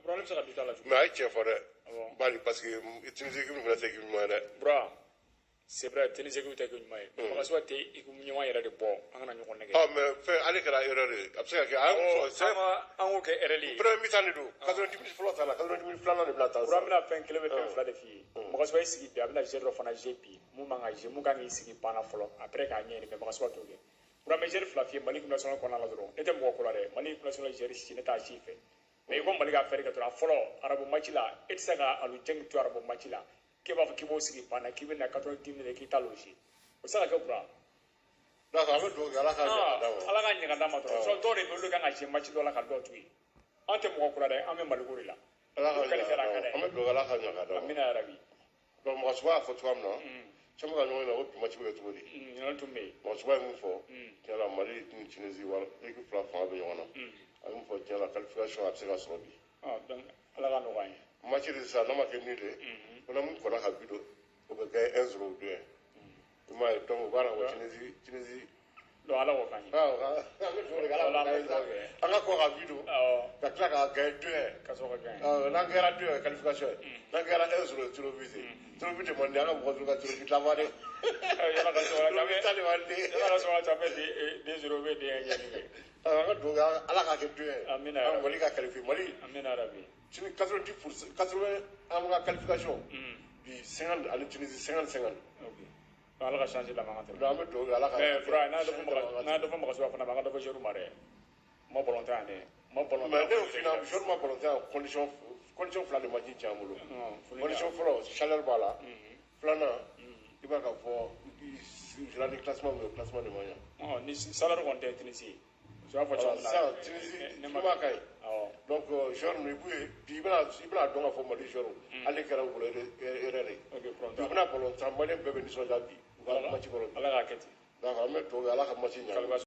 Bura, ne bɛ se ka douter a la cogo? Mais a ye tiɲɛ fɔ dɛ. Awɔ. Bari parce que Tunisie équipe fana tɛ équipe ɲuman ye dɛ. Bura, c'est vrai, Tunisie équipe tɛ équipe ɲuman ye, mais Magasuba tɛ équipe ɲuman yɛrɛ de bɔ, an kana ɲɔgɔn nɛgɛ. Ah, mais fɛn ale kɛra erreur ye, a bɛ se ka kɛ a ye mun fɔ? An ka an k'o kɛ erreur ye. Premier mi-temps de don, 90 minutes fɔlɔ ta la, 90 minutes filanan de bɛna taa. Bura, sisan. n bɛna fɛn kelen bɛ fɛn fila de f'i ye. Magasuba y'i sigi bi, a bɛna joueur dɔ fana jouer bi mun man ka jouer, mun kan k'i sigi banna fɔlɔ, après k'a ɲɛɲini, mais Magasuba t'o kɛ. Bura, n bɛ joueur fila f'i ye Mali équipe nationale kɔnɔna la dɔrɔn. Ne tɛ mɔgɔ ko la dɛ, Mali équipe nationale joueur si, ne t'a si fɛ, mais i ko Mali ka fɛɛrɛ kɛ dɔrɔn, a fɔlɔ arabu match la, e tɛ se ka Aliou Dieng to arabu match la k'e b'a fɔ k'i b'o sigi banna, k'i bɛ na 90 minutes k'i t'a loger, o tɛ se ka kɛ, Bura. D'accord, an bɛ dugawu kɛ, Ala k'a ɲɛ ka d'a ma. Ala ka ɲɛ ka d'a ma dɔrɔn. Sinon dɔw de bɛ yen, olu kan ka jouer match dɔ la ka dɔw to yen. An tɛ mɔgɔ ko la dɛ, an bɛ Maliko de la. Ala ka Olu ɲɛ ka qualifier d'a a ka ma. dɛ. An bɛ dugawu kɛ, Ala ka ɲɛ ka d'a ma. Amina yarabi. Donc Magasuba y'a fɔ cogoya min na, caman ka ɲɔgɔn ɲininka ko bi match bɛ kɛ cogo di. Ɲininkali tun bɛ yen. Magasuba ye mun fɔ? Tiɲɛ la, Mali ni Tunisie wala équipe fila fanga bɛ ɲɔgɔn na. A ye mun fɔ? Tiɲɛ la, qualification a bɛ se ka sɔrɔ bi. Ah, donc Ala ka nɔgɔya an ye. Match de sisan n'a ma kɛ nul ye, ko na mun kɔnna ka but don, o bɛ kɛ 1-0 ou 2-1, i m'a ye? Donc o b'a la ko Tunisie. Donc Ala k'o k'an ye. Ah, an bɛ dugawu de kɛ, Ala Ala k'o k'an ye bɛ sa. dugawu kɛ. An ka kɔn ka but don ka tila ka gagner 2-1. Ka sɔrɔ ka gagner. Ah, n'an kɛra 2-1, qualification ye, n'an kɛra 1-0 ye, tir au but, tir au but de man di, an ka mɔgɔ duuru ka tir au but laban dɛ. Yala ka sɔrɔ Tir au but ta de man di. Yala ka sɔrɔ ka bɛ 2-0 bɛ den kɛ nin kɛ. Ah, an ka dugawu kɛ, Ala k'a kɛ 2-1. Amina An yarabi. Mali ka qualifier, Mali Amina yarabi. sini 90 %, 80, an ka qualification bi 50 ani Tunisie 50 50. Ok, donc Ala ka chance la ma an ka tɛmɛ. Donc an bɛ dugawu kɛ, Ala ka Mais Bura, n'a ye dɔ fɔ Maga, n'a ye dɔ fɔ Magasuba fana ma, an ka dɔ fɔ joueur ma dɛ. Ma ballon tan yan dɛ, ma ballon. Mais ne y'o f'i ɲɛna, joueur ma ballon tan, condition fila de ma ji tiɲɛ an bolo. Condition fɔlɔ, chaleur b'a la. Filanan, i b'a ka fɔ i sera ni classement min ye, o classement de ma ɲa. Ni salaire kɔni tɛ Tunisie, o y'a fɔ cogo min na. Sisan Tunisie ne ma climat ka ɲi. Donc joueur ninnu, i b'u ye bi, i bɛna dɔn k'a fɔ Mali joueur hali kɛra u bolo erreur ye. Ok. Bi u Problème. bɛna ballon tan, Malien bɛɛ bɛ nisɔndiya bi u ka match kɔnɔ bi. Ala k'a kɛ ten. Donc an bɛ dugawu kɛ, Ala ka match ɲa. Qualification.